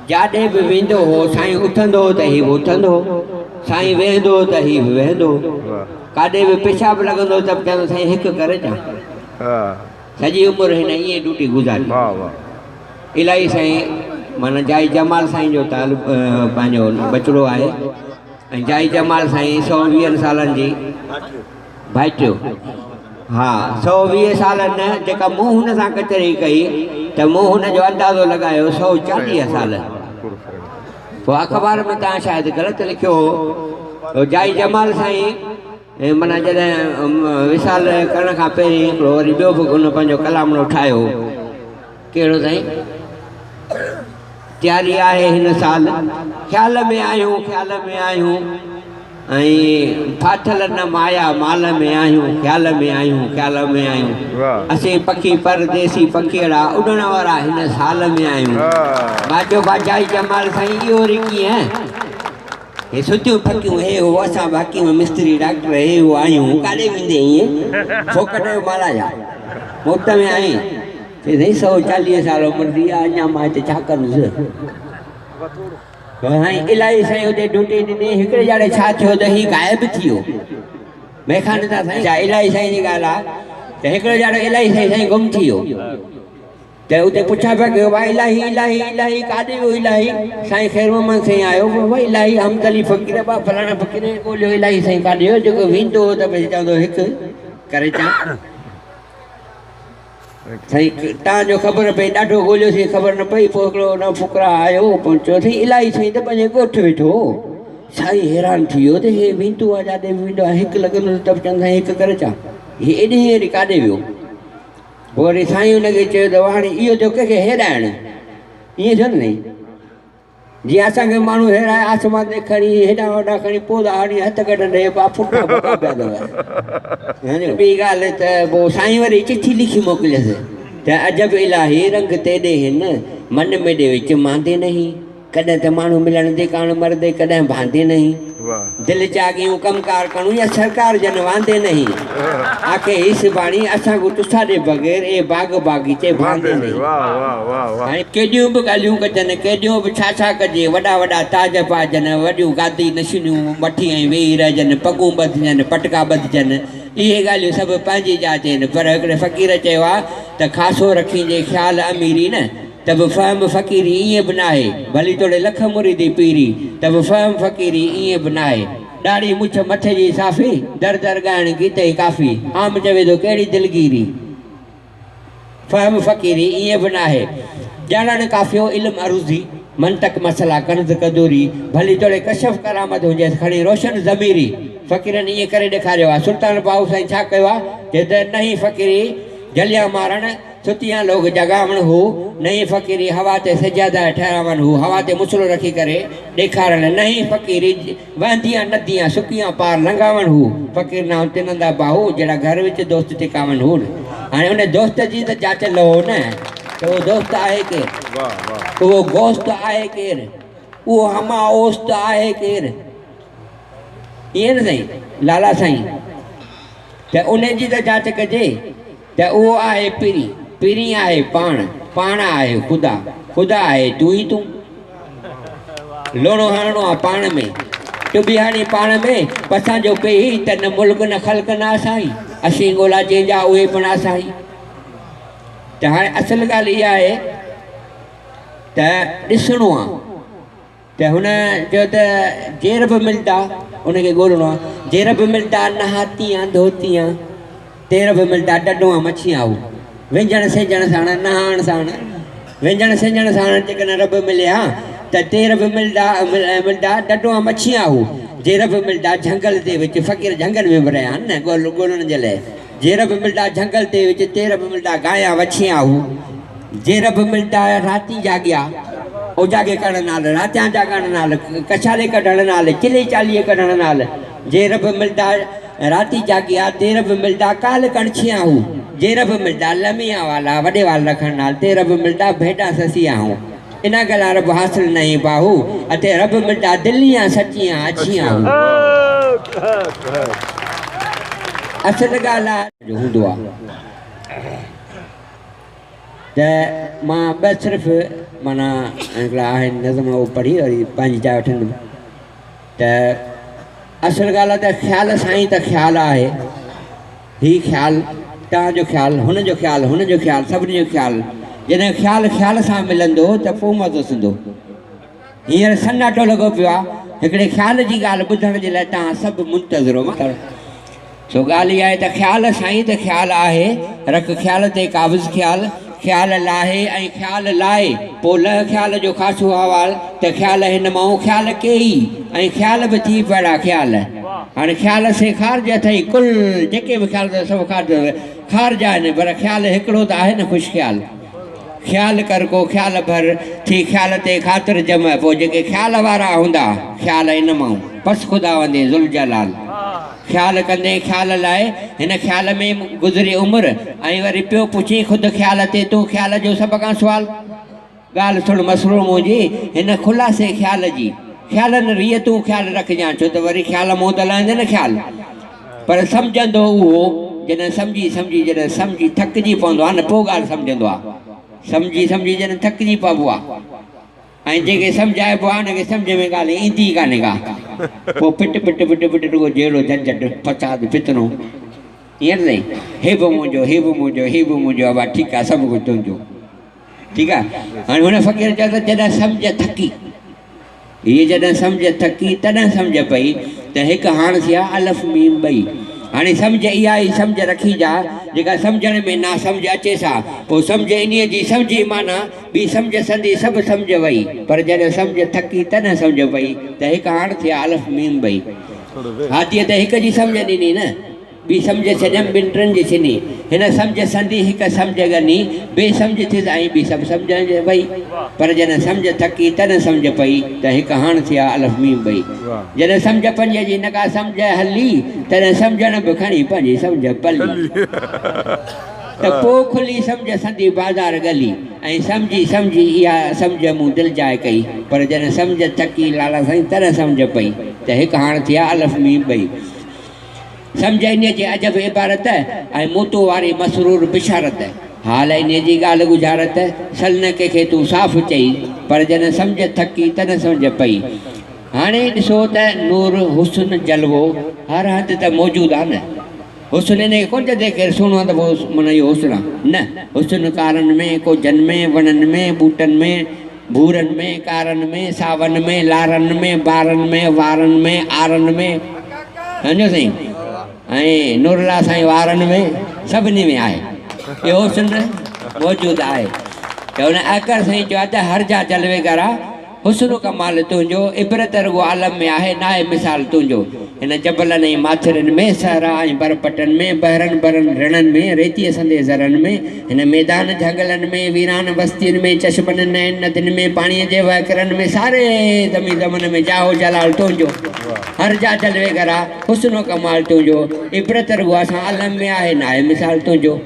جاڏي به ويندو هو، سائين اٿندو هو ته هي به اٿندو هو، سائين ويهندو هو ته هي به ويهندو هو. ڪاڏي به پيشاب لڳندو هو ته به چوندو سائين هڪ ڪري اچان. سڄي عمر هن ائين ڊيوٽي گذاري. الاهي سائين معنيٰ جائي جمال سائين جو طالب پنهنجو ٻچڙو آهي ۽ جائي جمال سائين سؤ ويهن سالن جي ڀائٽيو. ها 120 سال نه، جيڪا مون هن سان ڪچهري ڪئي ته مون هن جو اندازو لڳايو 140 سال. پوء اخبار ۾ توهان شايد غلط لکيو هو. جائي جمال سائين معنيٰ جڏهن وصال ڪرڻ کان پهرين هڪڙو وري ٻيو به هن پنهنجو ڪلامڙو ٺاهيو هو. ڪهڙو سائين؟ تياري آهي هن سال، خيال ۾ آهيون، خيال ۾ آهيون ۽ ڦاٿل نه مايا مال ۾ آهيون، خيال ۾ آهيون، خيال ۾ آهيون. اسين پکي پرديسي پکيئڙا اڏڻ وارا هن سال ۾ آهيون. مان چيو باجائي جمال سائين اهو وري ڪيئن؟ هي ستيون ڦڪيون هي هو اسان به حڪيم مستري ڊاڪٽر هي هو آهيون ڪاڏي ويندين ائين ڦوڪٽ جو مال آ ڇا مفت ۾ آهين چي سائين 140 سال عمر ٿي آ اڃا مان هتي ڇا ڪندس سائين الاهي سائين اتي ڊيوٽي ڏني هڪڙي ڄاڙي ڇا ٿيو ته هي غائب ٿي ويو ميخاني تان سائين الاهي سائين جي ڳالهه آ ته هڪڙو ڄاڙو الاهي سائين سائين گم ٿي ويو ته اتي پڇا پيا ڪيو ڀاء الاهي الاهي الاهي ڪاڏي ويو الاهي سائين خير محمد سائين آيو ڀاء الاهي حمد علي فقير ڀاء فلاڻا فقير ڳوليو الاهي سائين ڪاڏي ويو جيڪو ويندو هو ته ڀئي چوندو هڪ ڪري چان سائين تان جو خبر پئي ڏاڍو ڳوليوسين خبر نه پئي پوء هڪڙو نه فقرا آيو پوء چيو سائين الاهي سائين ته پنهنجي ڳوٺ ويٺو هو سائين حيران ٿي ويو ته هي ويندو آهي جاڏي به ويندو آهي هڪ لڳندو ته به چوندو سائين هڪ ڪري چان هي ايڏي هينئر ڪاڏي ويو پوء وري سائين ان کي چيو ته هاڻي اهو ٿيو ڪنهن کي هيرائڻ؟ ائين ٿيو نه سائين جيئن اسان کي ماڻهو هيرائي آسمان تي کڻي هيڏانهن هوڏانهن کڻي پودا هڻي هٿ ڪڍندي با ڦٽا ڦٽا پيا اٿو. ٻي ڳالهه ته پوء سائين وري چٺي لکي موڪليس ته عجب الاهي رنگ تيڏي هن من ميڏي وچ ماندي نهين. ڪڏهن ته ماڻهو ملڻ جي ڪاڻ مردي ڪڏهن ڀاندي نهين. دل چاڳيون ڪم ڪار ڪڻون يا سرڪار جن واندي نهين. آکي هيس باڻي اسان ڪو تساڏي بغير اي باغ باغيچي ڀاندي نهين. هاڻي ڪيڏيون به ڳالهيون ڪجن ڪيڏيون به ڇا ڇا ڪجي وڏا وڏا تاج پائجن وڏيون گادي نشينيون وٺي ۽ ويهي رهجن پڳون ٻڌجن پٽڪا ٻڌجن اهي ڳالهيون سڀ پنهنجي جاء تي آهن پر هڪڙي فقير چيو آهي ته خاصو رکينجي خيال اميري نه ته به فهم فقيري ائين به ناهي، ڀلي توڙي لک مريدي پيري، ته به فهم فقيري ائين به ناهي. ڏاڙهي مڇ مٿي جي صافي، در در ڳائڻ گيت ۽ ڪافي، عام چوي ٿو ڪهڙي دلگيري. فهم فقيري ائين به ناهي، ڄاڻڻ ڪافيو علم عروضي، منطق مسئلا ڪنز قدوري، ڀلي توڙي ڪشف ڪرامت هجيس کڻي روشن ضميري. فقيرن ائين ڪري ڏيکاريو آهي. سلطان باهو سائين ڇا ڪيو آهي؟ چئي ته نهين فقيري جليان مارڻ، ستيان لوڪ جڳاوڻ هو، نئين فقيري هوا تي سجاده ٺهراوڻ هو، هوا تي مصلو رکي ڪري ڏيکارڻ، نئين فقيري وهنديان نديان سڪيان پار لنگهاوڻ هو، فقير نام تنهن دا باهو، جهڙا گهر وچ دوست ٽڪاوڻ هو. هاڻي ان دوست جي ته جاچ لهو نه ته اهو دوست آهي ڪير؟ اهو گوست آهي ڪير؟ اهو هما اوست آهي ڪير؟ ائين نه سائين لالا سائين ته ان جي ته جاچ ڪجي. ته اهو آهي پرين، پرين آهي پاڻ، پاڻ آهي خدا، خدا آهي تون ئي تون. لوڻو هڻڻو آ پاڻ ۾، ٽٻي هڻي پاڻ ۾، پسان جو پيهي ته نه ملڪ نه خلق نه اسان ئي، اسين ڳولا جنهن جا اهي پڻ اسان ئي. ته هاڻي اصل ڳالهه اها آهي ته ڏسڻو آ. ته هن چيو ته جي رب ملدا ان کي ڳولڻو آ، جي رب ملدا نهاتيان ڌوتيان، تي رب ملدا ڊڊوان مڇيان هو وينجهڻ سينجهڻ ساڻ نهاڻ ساڻ وينجهڻ سينجهڻ ساڻ جيڪڏهن رب ملي ها ته تي رب ملدا ملدا ڊڊوان مڇيان هو جي رب ملدا جهنگل تي وچ فقير جهنگل ۾ به رهيا آهن نه ڳول ڳولڻ جي لاء جي رب ملدا جهنگل تي وچ تي رب ملدا گايان وڇيان هو جي رب ملدا راتين جاڳيا اوجاڳي ڪرڻ نال راتيان جاڳڻ نال ڪشالي ڪڍڻ نال چلي چاليهه ڪڍڻ نال جي رب ملدا راتي جاڳيا تي رب ملدا ڪالهه ڪڻڇيان هو جي رب ملدا لميان والا وڏي وال رکڻ نال تي رب ملدا ڀيڊان سسيان هو انا گلان رب حاصل نهين باهو اتي رب ملدا دليان سچيان اڇيان هو اصل ڳالهه آ جو هوندو آ. ته ته مان ٻه صرف معنيٰ هڪڙا آهن نظم اهو پڙهي وري پنهنجي جاء وٺندم ته اصل ڳالهه آهي ته خيال سان ئي ته خيال آهي. هي خيال، توهان جو خيال، هن جو خيال، هن جو خيال، سڀني جو خيال. جڏهن خيال خيال سان ملندو ته پوء مزو ٿيندو. هينئر سناٽو لڳو پيو آهي. هڪڙي خيال جي ڳالهه ٻڌڻ جي لاء توهان سڀ منتظر هو. سو ڳالهه اها آهي ته خيال سان ئي ته خيال آهي. رک خيال تي قابض خيال، خيال لاهي ۽ خيال لائي، پوء لهه خيال جو خاصو حوال ته خيال هن مئون خيال ڪيئي ۽ خيال به ٿي پيڙا خيال. هاڻي خيال سي خارج اٿئي ڪل، جيڪي به خيال اٿئي سڀ خارج خارج آهن، پر خيال هڪڙو ته آهي نه خوش خيال. خيال ڪر ڪو خيال ڀر، ٿي خيال تي خاطر جمع، پوء جيڪي خيال وارا هوندا، خيال ان مئون، پس خداوند ذوالجلال. خيال ڪندين خيال لاء، هن خيال ۾ گذري عمر، ۽ وري پيو پڇين خود خيال تي تون خيال جو سڀ کان سوال. ڳالهه سڻ مسرور منهنجي، هن خلاصي خيال جي، خيالن ريء تون خيال رکجان، ڇو ته وري خيال مون ته لهندي نه خيال، پر سمجهندو اهو جڏهن سمجهي سمجهي جڏهن سمجهي ٿڪجي پوندو آهي نه پوء ڳالهه سمجهندو آهي، سمجهي سمجهي جڏهن ٿڪجي پئبو آهي ۽ جنهن کي سمجهائبو آهي ان کي سمجهه ۾ ڳالهه ايندي ئي ڪانهي ڪا، پوء پٽ پٽ پٽ پٽ رڳو جهيڙو جهنجهٽ فساد فتنو. ائين نه سائين، هي به منهنجو هي به منهنجو هي به منهنجو ابا ٺيڪ آهي سڀ ڪجهه تنهنجو. ٺيڪ آ هاڻي هن فقير چيو ته جڏهن سمجهه ٿڪي، هيء جڏهن سمجهه ٿڪي تڏهن سمجهه پئي ته هڪ هاڻ ٿيا الف ميم ٻئي. هاڻي سمجهه اها ئي سمجهه رکي جا جيڪا سمجهڻ ۾ نا سمجهه اچي سا پوء سمجهه انهيء جي سمجهي معنيٰ ٻي سمجهه سندي سڀ سمجهه وئي پر جڏهن سمجهه ٿڪي تڏهن سمجهه پئي ته هڪ هاڻ ٿيا الف ميم ٻئي. هاديء ته هڪ جي سمجهه ڏني نه. ٻي سمجهه ڇڏيم ٻن ٽن جي ڇني. هن سمجهه سندي هڪ سمجهه ڳني. بي سمجهه ٿيس ۽ ٻي سڀ سمجهه وئي. پر جڏهن سمجهه ٿڪي تڏهن سمجهه پئي ته هڪ هاڻ ٿيا الف ميم ٻئي. جڏهن سمجهه پنهنجي جي نه ڪا سمجهه هلي تڏهن سمجهڻ به کڻي پنهنجي سمجهه پلي. ته پوء کلي سمجهه سندي بازار ڳلي. ۽ سمجهي سمجهي اها سمجهه مون دلجاء ڪئي. پر جڏهن سمجهه ٿڪي لالا سائين تڏهن سمجهه پئي ته هڪ هاڻ ٿيا الف ميم ٻئي. سمجهه انهيء جي عجب عبارت، ۽ مون تو واري مسرور بشارت. حال انهيء جي ڳالهه ڳجهارت، سل نه ڪنهن کي تون صاف چئي، پر جڏهن سمجهه ٿڪي، تڏهن سمجهه پئي. هاڻي ڏسو ته نور، حسن، جلوو هر هنڌ ته موجود آ نه. حسن انهيء کي ڪونه چئجي ڪير سهڻو آ ته پوء معنيٰ اهو حسن آ. نه، حسن ڪارن ۾، ڪوجهن ۾، وڻن ۾، ٻوٽن ۾، ڀورن ۾، ڪارن ۾، ساون ۾، لارن ۾، بارن ۾، وارن ۾، آرن ۾، سمجهيو سائين ۽ نورالله سائين وارن ۾ سڀني ۾ آهي اهو حسن موجود آهي ته ان اڪر سائين چيو آهي ته هر جا جلوي گرا حسن و ڪمال تنهنجو، عبرت رڳو عالم ۾ آهي، ناهي مثال تنهنجو. هن جبلن ۽ ماٿرين ۾، صحرا ۽ برپٽن ۾، بحرن برن رڻن ۾، ريتيء سندي ذرن ۾، هن ميدان جهنگلن ۾، ويران وستين ۾، چشمن نئن ندين ۾، پاڻيء جي وهڪرن ۾، ساري زمين زمن ۾ جاه و جلال تنهنجو. هر جا جلوي گر آ، حسن و ڪمال تنهنجو، عبرت رڳو اسان عالم ۾ آهي، ناهي مثال تنهنجو.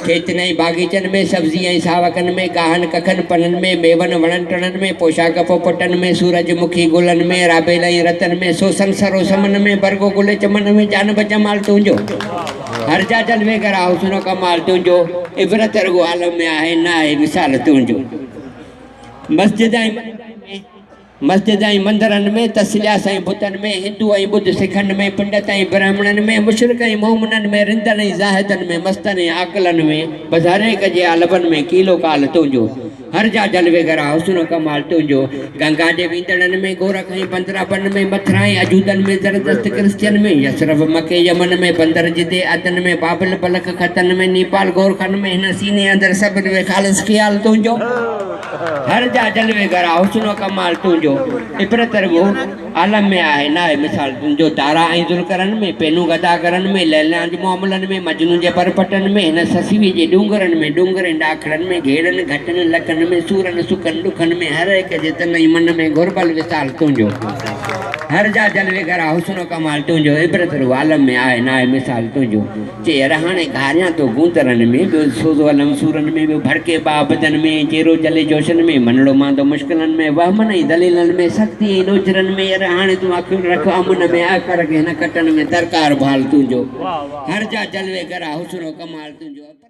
کيتن ۽ باغيچن ۾، سبزي ۽ ساوڪن ۾، گاهن، ڪکن، پنن ۾، ميون، وڻن ٽڻن ۾، پوشاڪ پوپٽن ۾، سورج مکي گلن ۾، رابيل ۽ رتن ۾، سوسن سرو سمن ۾، برگو گل چمن ۾، جانب جمال تنهنجو، هر جا جلوي گر آ حسن و ڪمال تنهنجو، عبرت رڳو عالم ۾ آهي، نه آهي مثال تنهنجو. مسجد ۽ مندرن ۾. مسجد ۽ مندرن ۾، تسلياس ۽ بتن ۾، هندو ۽ ٻڌ سکن ۾، پنڊت ۽ برهمڻن ۾، مشرڪ ۽ مؤمنن ۾، رندن ۽ زاهدن ۾، مستن ۽ عاقلن ۾، بس هر هڪ جي آ لبن ۾ قيل و قال تنهنجو، هر جا جلوي گر آ حسن و ڪمال تنهنجو، گنگا جي ويندڙن ۾، گورک ۽ بندرابن ۾، مٿرا ۽ اجودن ۾، زردشت ڪرسچن ۾، يثرب، مڪي، يمن ۾، بندر جدي، عدن ۾، بابل، بلخ، ختن ۾، نيپال، گورکن ۾، هن سيني اندر سڀن ۾ خالص خيال تنهنجو. هر جا جلوي گر آ حسن و ڪمال تنهنجو، عبرت رڳو عالم ۾ آهي ناهي مثال تنهنجو، دارا ۽ ذوالقرن ۾، پينو گداگرن ۾، ليليٰ جي معاملن ۾، مجنون جي برپٽن ۾، هن سسوي جي ڏونگرن ۾، ڏونگرين ڏاکڙن ۾، گهيڙن گهٽن لڪن ۾، سورن سکن ڏکن ۾، هر هڪ جي تن ۽ من ۾، گهربل وصال تنهنجو. هر جا جلوي گر آ حسن و ڪمال تنهنجو، عبرت رڳو عالم ۾ آهي ناهي مثال تنهنجو. چي ير هاڻي گهاريان ٿو گوندرن ۾، ٻيو سوز و الم سورن ۾، ٻيو ڀڙڪي باهه بدن ۾، چيرو جلي جوشن ۾، منڙو ماندو مشڪلن ۾، وهمن ۽ دليلن ۾، سختي ۽ ڏوجهرن ۾، ير هاڻي تون اکيون رک امن ۾، اکر کي هن ڪٽن ۾، درڪار ڀال تنهنجو، هر جا جلوي گر آ حسن و ڪمال تنهنجو.